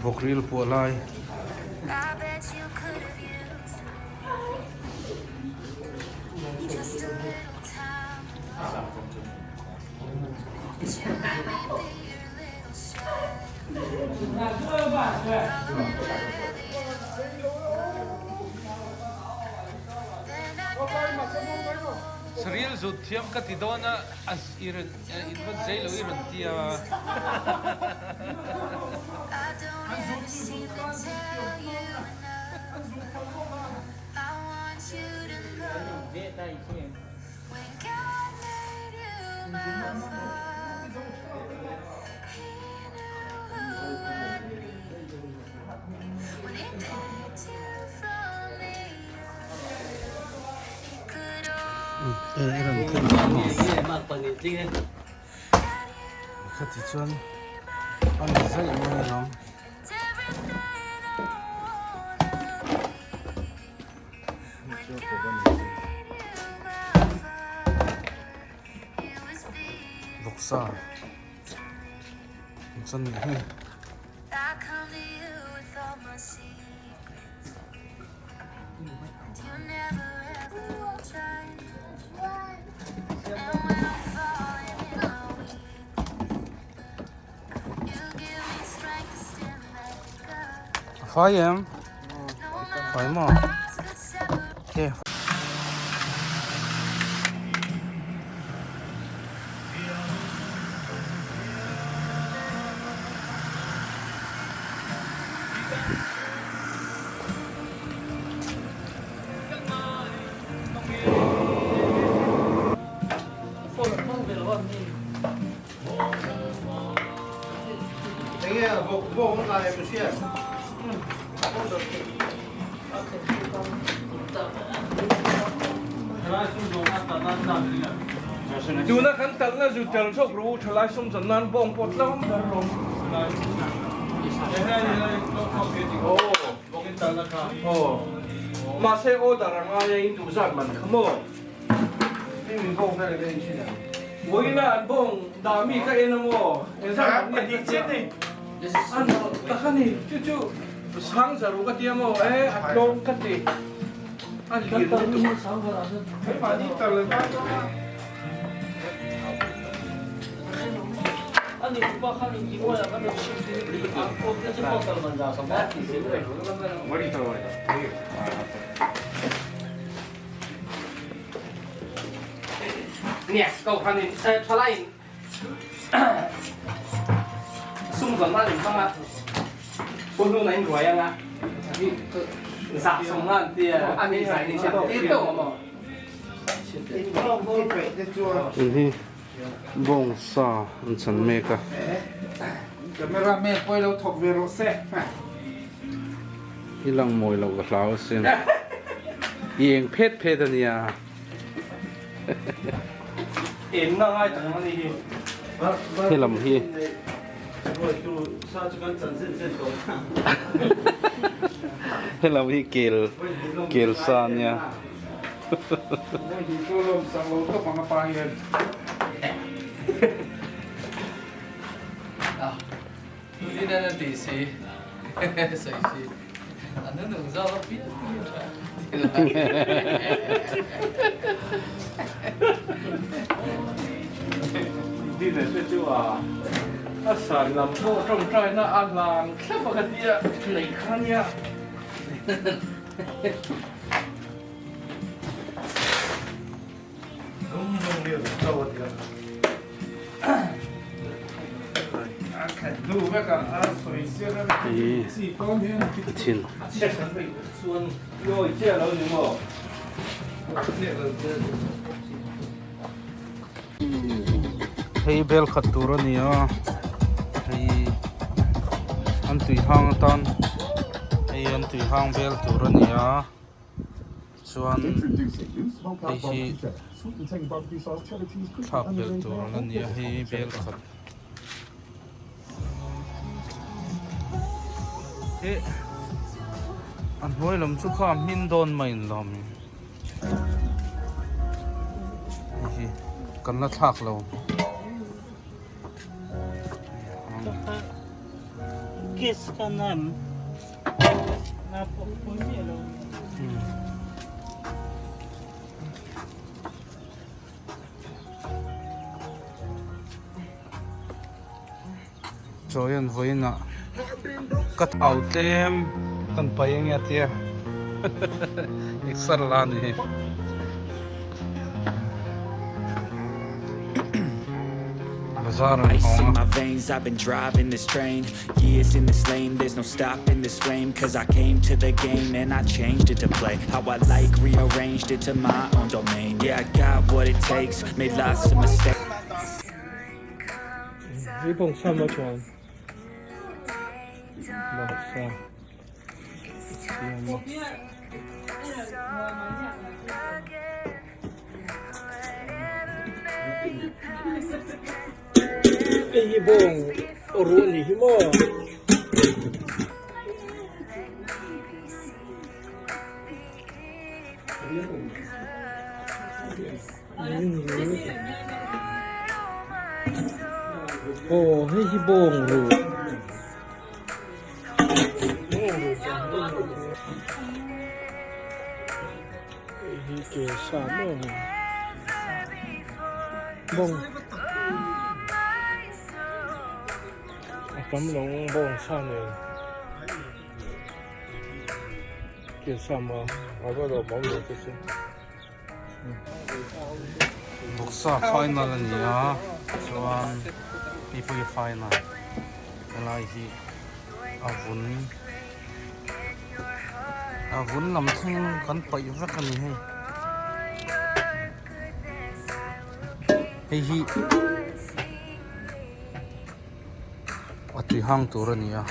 Vawk ril puah lai. Saril zut thiam ka ti dawn a, i rawn in rawn zei lo i rawn ti a. Khati chuan a ni zaih mai alawm. Vawksa vawksa nih hi. A fai em? Fai maw? Ok. Tuna kan talna zu tel zawk rawh u thalai sawm zan nan bawng pawh tlangam ber rawh mahse order a ngai a in duh zat man kha maw. Vawiina an bawng dah mi ka en a maw? Engzat man nge ka tia? An tak a ni, chu chu sang za ru ka tia maw? E a tlawm ka ti. A lian lutuk. Nia, kohhranin thalaiin sum zawn nan in hmang a, pu hnuna in ruai anga zah sawm nga an tia a ni zai ni chiah tir deuh ang maw? Tun hi bawngsa an chan mek a. Camera man pawh ilo thawk ve rawh se. I lang mawi loh ka hlau asin. I eng phet phet a nia. Enna ngai tak ang a ni hi. He lam hi. He lam hi kel kel sa a nia. A san lam pawh tawngtaina a hlang thlap a ka tia nei kha nia. Hei bel khat tur a ni a hei an tui hang atan hei an tui hang bel tur a ni a. Chuan hei hi thlak belh tur ang a ni a hei bel khat eh a hnuai lam chu kha hmin dawn mai in lawm hei hi kan la thlak lo. Kiss ka na em? Na pawh pui miah lo. Chaw hian vawiin ah ka thau tlem kan pai ang e a tia exer la a ni hei. Bazar an Ice in hawng a. my veins, I've been driving this train. Years in this lane, there's no stopping this flame. Cause I came to the game and I changed it to play. How I like, rearranged it to my own domain. Yeah, I got what it takes, made lots of mistakes. Hei bawng sa maw chuan bawng sa siam a. Hei hi bawng ruh a nih hi maw. Aw hei hi bawng ruh bawng ruh hei hi ke sa maw hei bawng a tam lo bawng sa nen. Ke sa maw a va lo bawm lo te chu. Bawksa final a ni a chuan hei pawh hi final helai hi a vun a vun lam thleng kan paih vek a ni hei hei hi a tui hang tur a ni a.